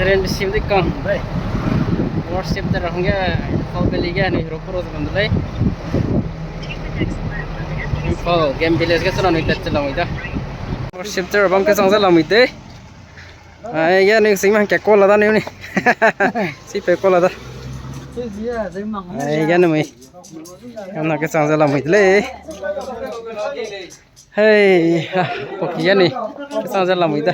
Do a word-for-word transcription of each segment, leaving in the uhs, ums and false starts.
Ren sim di kang dai. Worship te ra hangge, Imphal Valley ge anui hero puro ze bam de lei. Imphal Game Village ge suna anui tat che lamui da. Worship te ra bam ke sang ze lamui de. Ai, ge anui sing mang ke kola da ni ni. Si pe kola da. Ai, ge anui. Kam na ke sang ze lamui de lei. Hei, ha, poki ya ni. Kesang ze lamui da.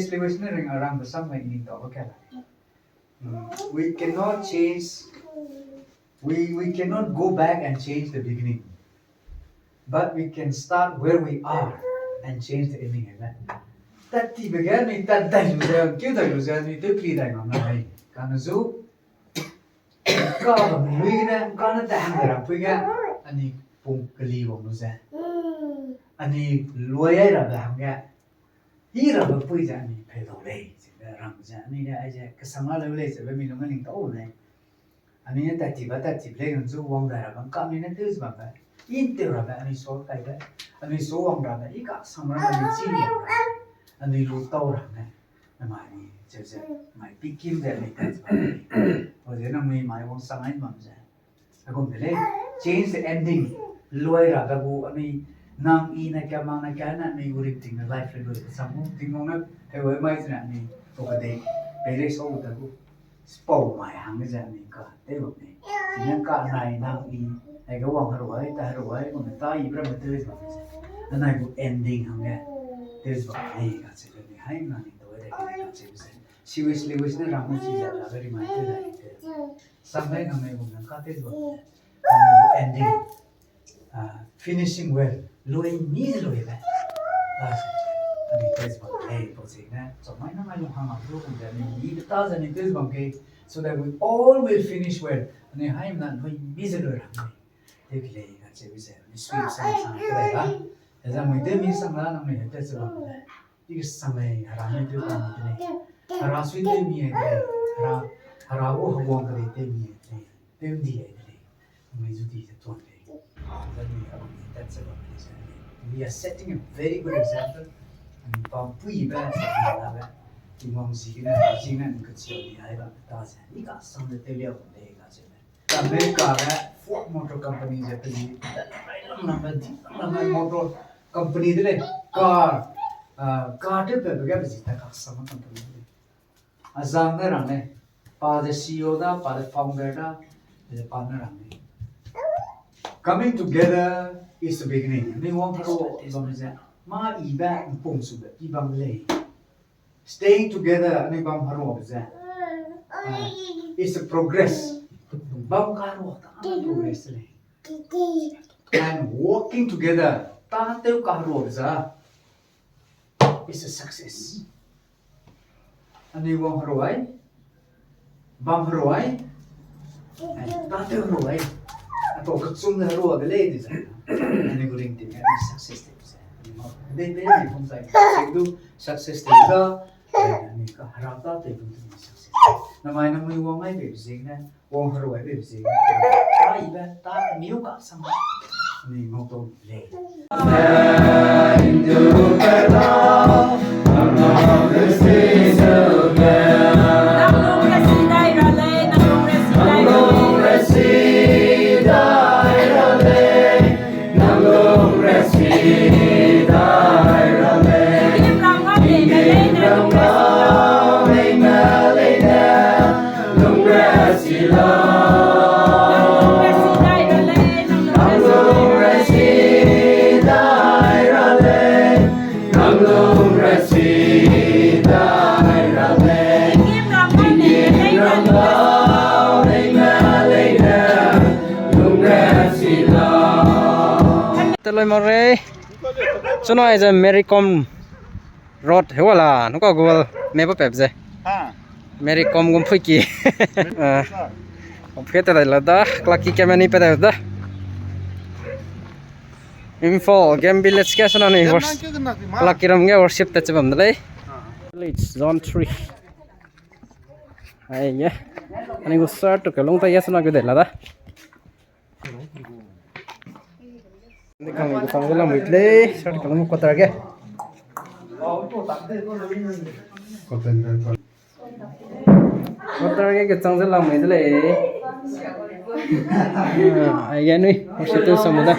Lewis ne ring aram besang mai ning tau ba kala. Mm, we cannot change, we, we cannot go back and change the beginning. But we can start where we are and change the ending, amen. Tat ti be ge ni tat dai lu ze, keu dai lu ze, ni te kri dai ngam na hai. Kana zu, ka ba lui ne, ka ne ta hang da ra pui ge, ani pung keli wang lu ze. Ani luai ai ra da hang ge. I ra ba pui ze ani pei dau lei, ze be ram ze, ani ne ai ze, kesang la leu lei, ze be mi lung ning tau lei. Ani ne tat ti ba, tat ti be lei, ngan zu wang dai ra bam, ka mi ne tew ze bam be. I tew ra be, ani so kai be. Ani so wang ra be, i ka sang ra be, ani chi ni ra be. Ani lu tau ra be. Namai ni, ze ze, mai pi kim ze, ani tat ze bam lei. O ze nang mi mai wang sang ai bam ze. Agum de lei, change the ending. Luai ra da gu, ani nang i na ka, mang na ka na, ani gu ring ting na life le luai, sang gu ting wang na, hei wai mai zena, ani, o ka dei, pei lei so gu da gu. Spau mai hang ge ze ani ka, tew bam ni. Sine ka nai nang i, ai ge wang heru ai, ta heru ai, wang ta i bra me tew ze bam ze. Anai gu ending hang ge, tew ze bam ni, ka ze ni, hai na ni, tau ai de ka ze ze. Lewis, Lewis ne rang me chi ze, la very much tew da i te. Sang dai nang me gu nang ka tew ze bam ze. Nang me gu ending. Ah, finishing well, lui mi ze lui be. Ah, ani tew ze bam, eh, pau ze ne, chau mai na mai lung hang a lu kum ze, ani mi be ta ze ani tew ze bam ke, so that we all will finish well. Ani hai na lui mi ze lui ra ni. Tew ki lei ka che bi ze, ani sui sang sang ke lei ga. Eza mui tew mi sang la, nang mui tew ze bam le. I ke sang lei, hera mi tew bam de lei. Hera sui tew mi ai de lei. Hera, hera gu heguang ke lei tew mi ai de lei. Tew di ai de lei. Nang mui zu di ze tuan lei. Then we have that set of example. We are setting a very good example. And pam pui be, sa na be. Tingwang zi gene, zi gene, ni kacheu ni ai ba, ta ze. Ni ka sang de tew liau de ka ze. America ge Ford Motor Company ze peli. Rai lang lang be, di lang lang be motor company de lei. Car, ah, car de pe be ge be zi ta ka sang company de lei. Azang ne rang ne, pa ze C E O da, pa ze founder da, ze pa ne rang ne. Coming together is the beginning. Anui wang hero bam ze, ma i be mpung su be, i bam lei. Staying together, anui bam hero be ze. Ah, is a progress. Bam ka hero ta progress lei. And working together, ta tew ka hero be ze. Is a success. Anui wang hero ai, bam hero ai, ai, ta tew hero ai. Ato kechum ne hero de lei de ze. Anui gu ring tew, anui success tew ze. Anui ma, de de anui pum zai. Tew du success tew da, anui ka hera ta tew du success. Namai namui wang ai be zing ne. Wang hero ai be zing. Ta i be, ta miu ka sang. Ni ngau to lei. Teloi Morei. Chuna aize Mary Kom Road hewala, nuka Google Map pep ze. Ah. Mary Kom gum phui ki. Ah. Gum phui te dai la da, Clarke Quay kemeni pe dai da. Imphal Game Village ke sana ni. Clarke Quay ram ge worship te chibam de lei. Village Zone three. Ai ye. Ani gu start to ke long ta ye sana ke dai la da. Ni kang ni kechang ze lamui de lei, start ke long quarter ge. Quarter ge kechang ze lamui de lei. Ah, ai ge nui, worship te samu da.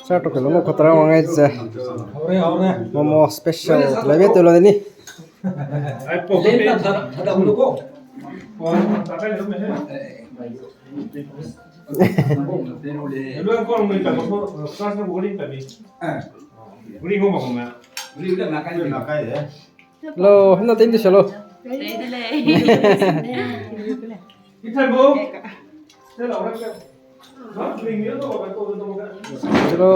Sir, to ke long quarter wang ai ze. Momo special. Lebe te lo ni. Hello, hena team di salo. Hello.